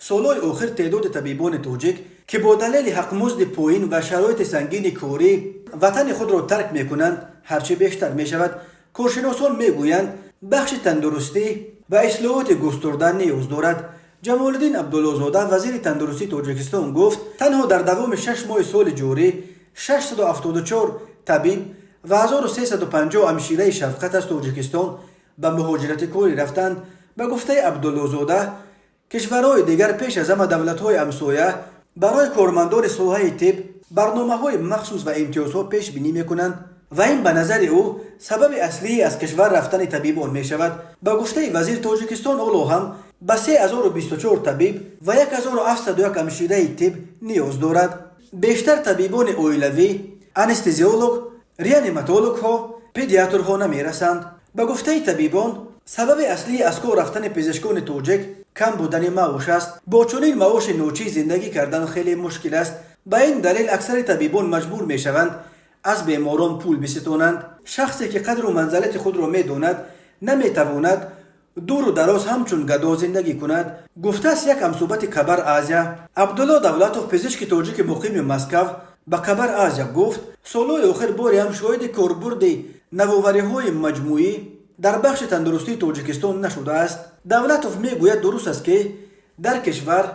Солҳои охир теъдоди табибони тоҷик, ки бо далели ҳақмузди поин ва шароити сангини корӣ ватани худро тарк мекунанд, ҳарчи бештар мешавад. Коршиносон мегӯянд, бахши тандурустӣ ба ислоҳоти густурда ниёз дорад. Ҷамолиддин Абдуллозода, вазири тандурустии Тоҷикистон, гуфт, танҳо дар давоми 6 моҳи соли ҷорӣ 674 табиб ва 1350 ҳамшираи шафқат аз Тоҷикистон ба муҳоҷирати корӣ рафтанд. Ба гуфтаи Абдуллозода, кишварҳои дигар, пеш аз ҳама давлатҳои ҳамсоя, барои кормандони соҳаи тиб барномаҳои махсус ва имтиёзҳо пешбинӣ мекунанд ва ин, ба назари ӯ, сабаби аслии аз кишвар рафтани табибон мешавад. Ба гуфтаи вазир, Тоҷикистон ҳоло ҳам ба 3024 табиб ва 1701 ҳамшираи тиб ниёз дорад. Бештар табибони оилавӣ, анестезиолог, реаниматологҳо, педиатрҳо намерасанд. Ба гуфтаи табибон, сабаби аслии аз кор рафтани пизишкони тоҷик кам будани маош аст. Бо чунин маоши ночиз зиндагӣ кардан хеле мушкил аст. Ба ин далел аксари табибон маҷбур мешаванд аз беморон пул биситонанд. Шахсе, ки қадру манзалати худро медонад, наметавонад дуру дароз ҳамчун гадо зиндагӣ кунад, гуфтааст як ҳамсӯҳбати Кабар Азия. Абдулло Давлатов, пизишки тоҷики муқими Москав, ба Кабар Азия гуфт, солҳои охир боре ҳам шоҳиди корбурди навовариҳои маҷмӯӣ дар бахши тандурустии Тоҷикистон нашудааст. Давлатов мегӯяд, дуруст аст, ки дар кишвар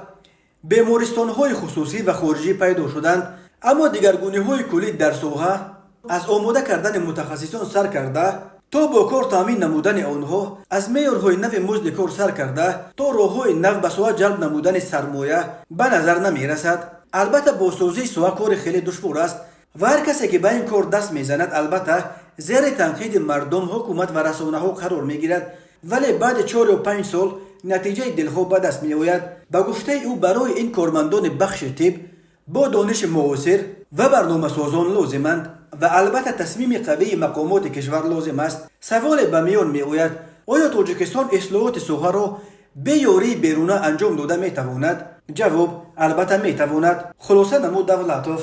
бемористонҳои хусусӣ ва хориҷӣ пайдо шуданд, аммо дигаргуниҳои куллӣ дар соҳа, аз омода кардани мутахассисон сар карда то бо кор таъмин намудани онҳо, аз меъёрҳои нави музди кор сар карда то роҳҳои нав ба соҳа ҷалб намудани сармоя, ба назар намерасад. Албатта, бозсозии соҳа кори хеле душвор аст ва ҳар касе, ки ба ин кор даст мезанад, албатта, зери танқиди мардум, ҳукумат ва расонаҳо қарор мегирад, вале баъди 4 ё 5 сол натиҷаи дилхоҳ ба даст меояд. Ба гуфтаи ӯ, барои ин кормандони бахши тиб бо дониши муосир ва барномасозон лозиманд ва албатта тасмими қавии мақомоти кишвар лозим аст. Саволе ба миён меояд: оё Тоҷикистон ислоҳоти соҳаро бе ёрии беруна анҷом дода метавонад? Ҷавоб: албатта, метавонад, хулоса намуд Давлатов.